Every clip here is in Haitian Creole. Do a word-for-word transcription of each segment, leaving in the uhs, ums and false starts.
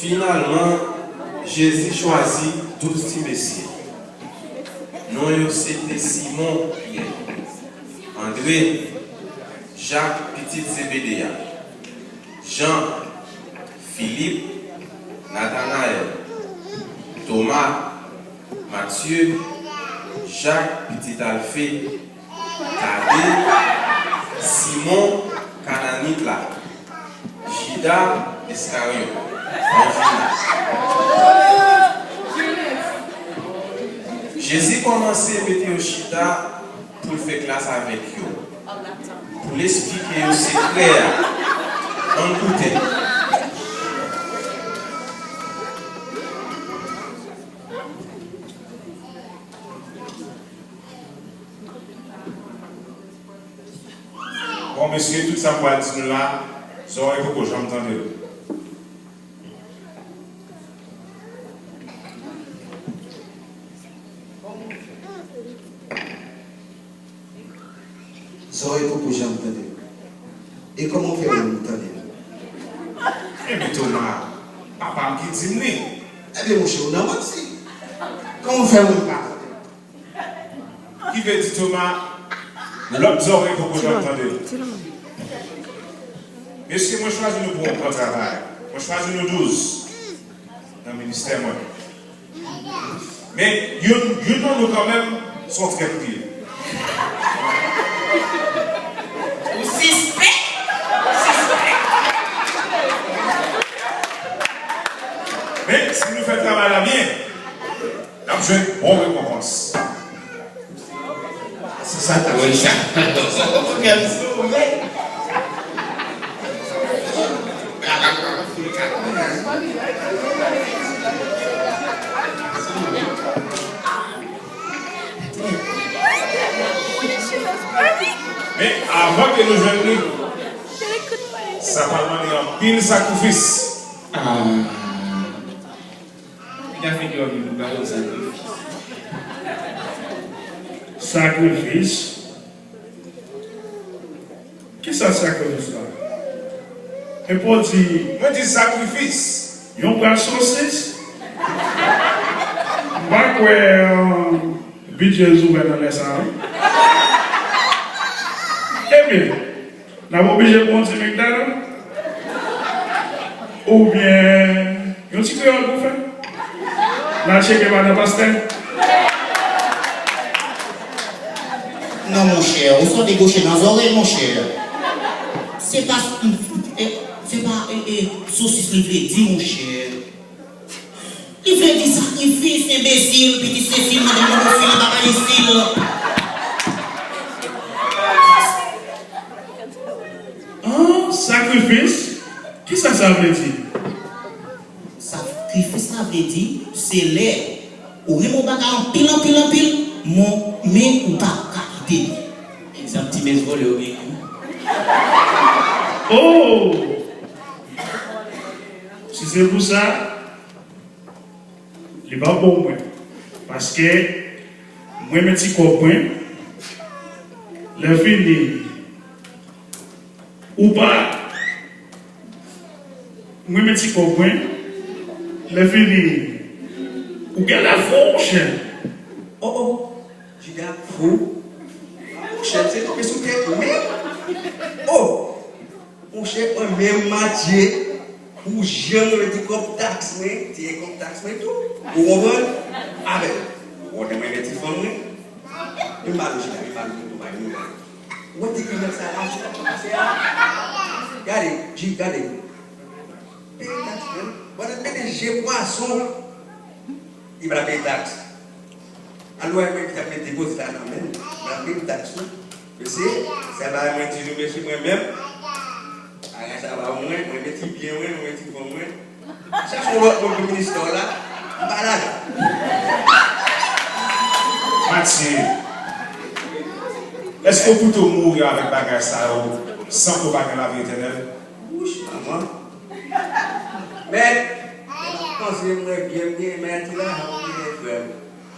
Finalman, Jezi chwazi douz ti mesye. Non yo se te Simon Pyè, Andre, Jak, pitit Zebede a, Jan, Filip, Natanayèl, Toma, Matye, Jak, pitit Alfe, Tade, Simon, Kananit la, Jida Iskariyòt, anvi la. Jezi kòmanse mete yo chita pou l fè klas avèk yo, pou l esplike yo sekrè a. Ann koute. Bon, mesye, tout sa m pral di nou la, zòrèy poko janm tande l. Zòrèy poko janm tande l. E kòman w fè wè m tande l? Ebyen, Toma, papa m ki di m wi. Ebyen, monchè, ou nan manti. Kòman w fè wè m pa tande l? Ki vle di Toma, lòt zòrèy poko janm tande l. Mesye, mwen chwazi nou pou yon gran travay. Mwen chwazi nou douz nan ministè mwen. Men, youn, youn nan nou kanmenm, se yon trèt li ye. Ou sispèk! Sispèk! Men, si nou fè travay la byen, n ap jwenn bon rekonpans. Se sa k ap fè sa. Kèm sou, wi. Men avan ke nou jwenn li, sa pral mande anpil sakrifis. Ah. Li ka fè kè w vin pou ba yo sakrifis. Sakrifis? Kisa sakrifis la? Epi w di. Mwen di sakrifis. Yon bras sosis? M pa kwè, euh, bidjè ouvè nan lè sa a, wi. Ebyen, n ap oblije pran yon ti McDonald? Oubyen yon ti kreyòl pou fè? N a tcheke madan pastè? Non, monchè, ou sot degoche nan zòrèy, monchè. Se pa, se pa, e, e, sosis li vle di, monchè. Li vle di sakrifis, enbesil, pitit sensil, madanm modofil, papa isil. Ah, sakrifis? Kisa sa vle di? Sakrifis la vle di, se lè ou renmen yon bagay anpil, anpil, anpil, mon, men ou pa ka kite li. Egzanp, ti mès vòlè yo genyen. Oh! Si se pou sa, li pa bon pou mwen. Paske mwen renmen ti kòb mwen. Lè fini, ou pa, mwen renmen ti kòb mwen. Lè fini, ou genlè fou, monchè. Oh, oh. Jida fou. Monchè, se tonbe sou tèt ou menm. Oh! Monchè, mwen menm, Matye, ou janm mete kòb taks mwen, ti kòb taks mwen tou. Ou konprann? Avèk. Ou konnen mwen mete fanm mwen. Vin ba nou, Jida, vin ba nou, vin ba nou. Ou wè ti grimès sa la, ti kòb pase a. Gade, Ji, gade. Peye taks, menm. Pandan mete je pwason, li pa peye taks. Alò, mwen ki t ap met depozit la nan men l, m ap peye taks wi. Mesye, sa bay mwen di nou, mesye, mwen menm, bagay sa ba mwen, mwen met ti byen mwen, mwen met ti fon mwen. Chache yon lòt moun pou ministè w la, m pa ladan. Matye. Èske w pito mouri avèk bagay sa yo san ke w pa gen lavi etènèl? Wouch, manman. Mèt, panse m wè byen m gen, men ti lajan m gen, frè m.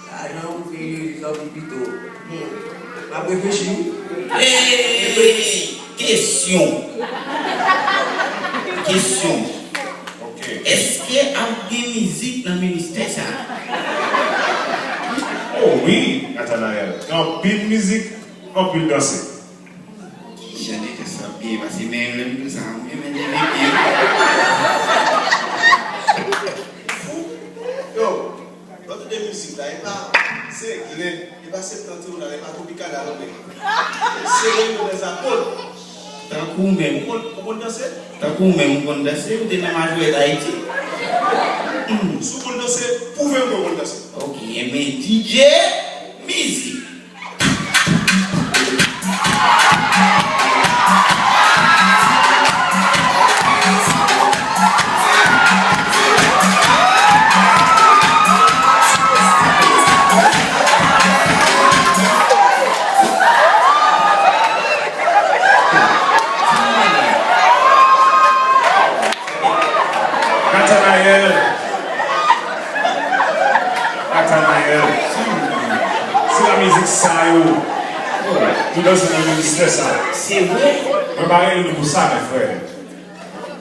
Lajan pou fè Jezi sòti pito. Hmm. M ap reflechi wi. Hey! Kesyon. Kesyon. Ok. Èske ap gen mizik nan ministè sa a? Oh wi, Nathanaël. Gen anpil mizik, anpil danse. Kijan de kè sa ap genyen? Paske men lè m di sa, mwen menm leve pye. Yo, lòt de mizik la, e pa se glen, e pa septantrional, e pa tropikana non men. Se Reyinyon dèzapot. Tankou w menm. Ou konn, ou konn danse? Tankou w menm, ou konn danse, ou te nan Majorèt Ayiti. Si w konn danse, pwouve m ke w konn danse. Ok, enben D J, mizik. Nathanaël. Nathanaël. Se la mizik sa yo. Pou danse nan ministè sa. Se vre? Mwen pa rele nou pou sa, men frè.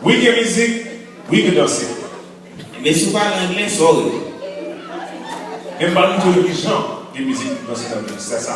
Wi gen mizik, wi gen danse. Men si w pale anglè, sorry. Men m pral montre w kijan gen mizik pou danse nan ministè sa.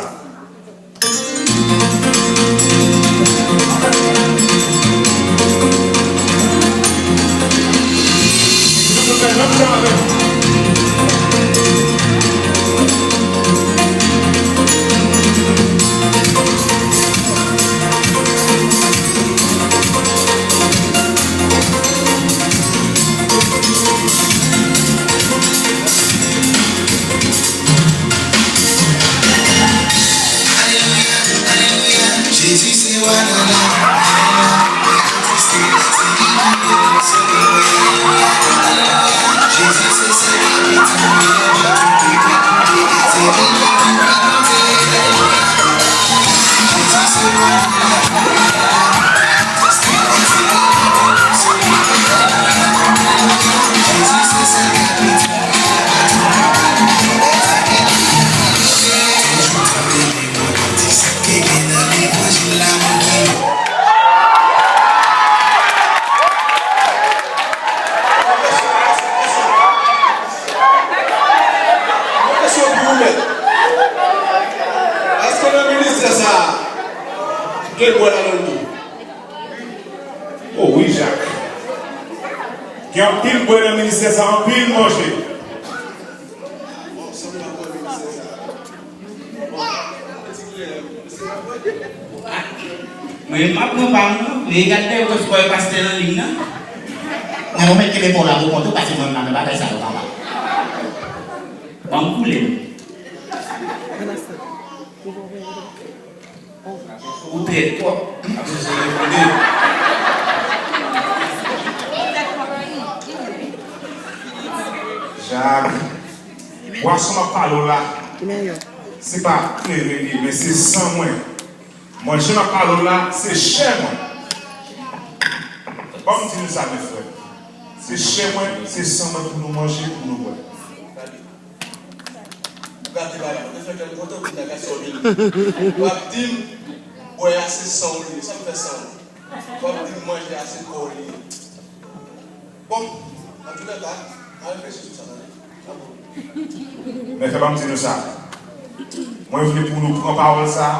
Jezi se wa nan lavi mwen. Yon kesyon pou ou, mèt. Èske nan ministè sa a, gen bwè ladan l tou? O wi, Jak. Gen anpil bwè nan ministè sa a, anpil manje. Bon, sanble pa bwè ministè sa a. Mwen, m ap pran pa m, non. Men gad dèyè w, wè pastè nan liy nan. Mwen, mwen mèt kenbe pa w la pou kont ou, paske mwen, m pa nan bagay sa yo, papa. Ban m koule m. Ou trèt twòp. Ap chèche reponn. Jak, bwason m ap pale w la, se pa kleren li, men se san mwen. Manje m ap pale w la, se chè mwen. Ban m di nou sa, mes frères. Se chè mwen, se san mwen pou nou manje, pou nou bwè. Ou gate bagay. Ou te fè kè m kontan pou m ta gate sa w vin. W ap di m, bwè a se san w li ye. Sa m fè san w? W ap di m, manje a se kò w li ye. Bon, antoulèka, ann reflechi sou sa, tande. N ap wè. Men fè ban m di nou sa. Mwen vle pou nou pran pawòl sa a,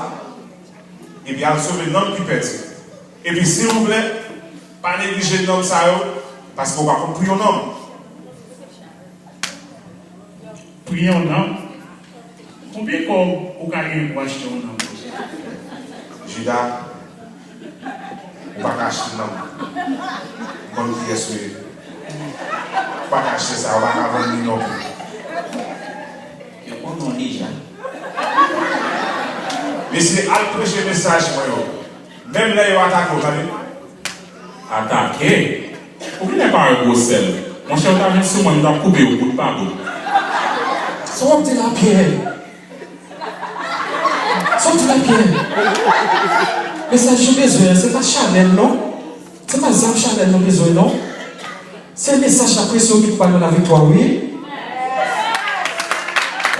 epi al sove nanm ki pèdi. Epi, silvouplè, pa neglije nanm sa yo, paske w pa konn pri yon nanm. Pri yon nanm? Konbyen kòb ou ka genyen pou achte yon nanm konsa? Jida, ou pa ka achte nanm. M konn kiyès ou ye. Ou pa ka achte sa, ou pa ka vann li non plis. Yo konnen w deja. Mesye, al preche mesaj mwen yo. Menm lè yo atake w, tande. Atake? Ou genlè pa wè gwosè l. Monchè, ou ta vin sou mwen, m t ap koupe w bout pa bout. Sa w ap di la, Pyè? Sa Trè byen. Mesaj yo bezwen an, se pa Chanel non. Se pa zam Chanel nou bezwen non. Se mesaj lapresyon ki pou bay nou laviktwa wi.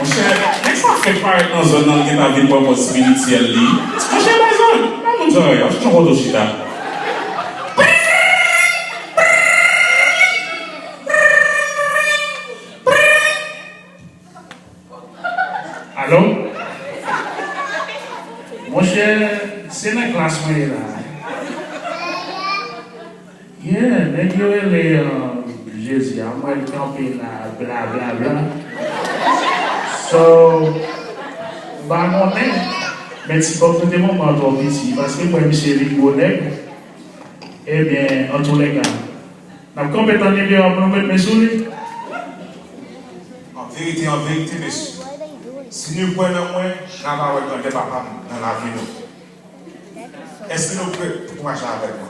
Monchè, nèg sa fèk parèt nan zòn nan, li gentan vin pran kò espirityèl li. Monchè, bay zòn, bay moun zòrèy, w ap chèche yon kote w chita. Alo? Monchè, se nan klas mwen ye la. Yeah, nèg yo rele, uh, Jezi a, m wè l kanpe la, bla, bla, bla. So, m pa konnen, men ti bòb nou te manman an twò piti, paske m wè misye vin gwo nèg. Ebyen, antoulèka, n ap kanpe tann nimewo a pou nou met men sou li. An verite, an verite, mesye, si nou kwè nan mwen, n a pa wè grandè papa m nan lavi nou. Èske nou prè pou mache avèk mwen?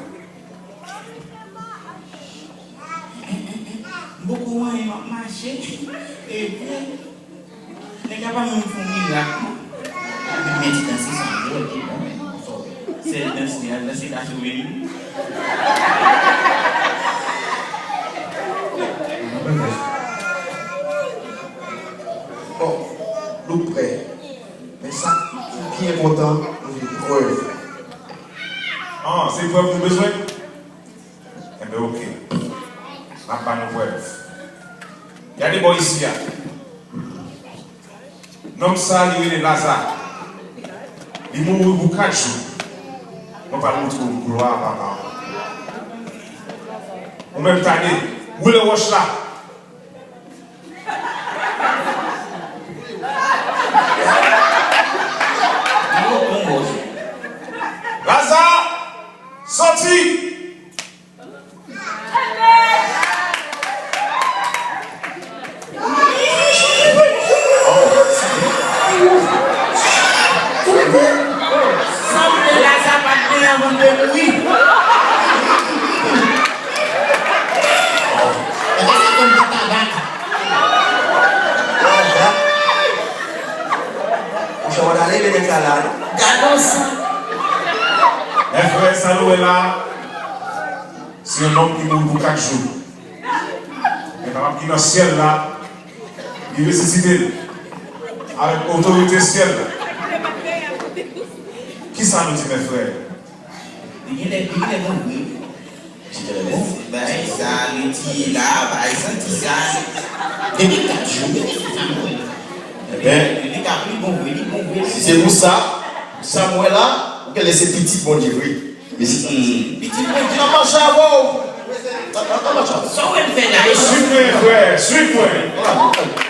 M poko anyen, m ap mache. Epi, nèg la pa menm fè yon mirak, non. Epi, men ti dans sa, dwòl ki bon, men. Sèl dans li a, dans li ta sove nou. Bon, nou prè. Men sa ki pi enpòtan, nou vle prèv. Ah, se prèv nou bezwen? Enben, oke. M ap ba nou prèv. Gade bò isi a. Nonm sa, li rele Laza. Li mouri pou kat jou. Mwen pral montre w glwa papa w. Ou menm, Tade, woule wòch la. Laza, soti! Sanble Laza pa t byen anvan l te mouri. Monchè, w ale mennen kala, non? Gade w sa. Mè frè, sa nou wè la, se yon nonm ki mouri pou kat jou. Men papa m ki nan syèl la, li resisite l avèk otorite syèl la. Kisa nou di, mè frè? Li genlè, li genlè mouri. Bon, bagay sa rete la, bagay santi sa. Depi kat jou, depi sa mouri. Ebyen, li ka pi bon vre, li bon vre. Si se pou sa, sa m wè la, ou genlè se pitit Bondye vre. Pitit Bondye. N ap mache avè w. N ap mache avè w. Sa w wè m fè la? Swiv mwen, frè, swiv mwen.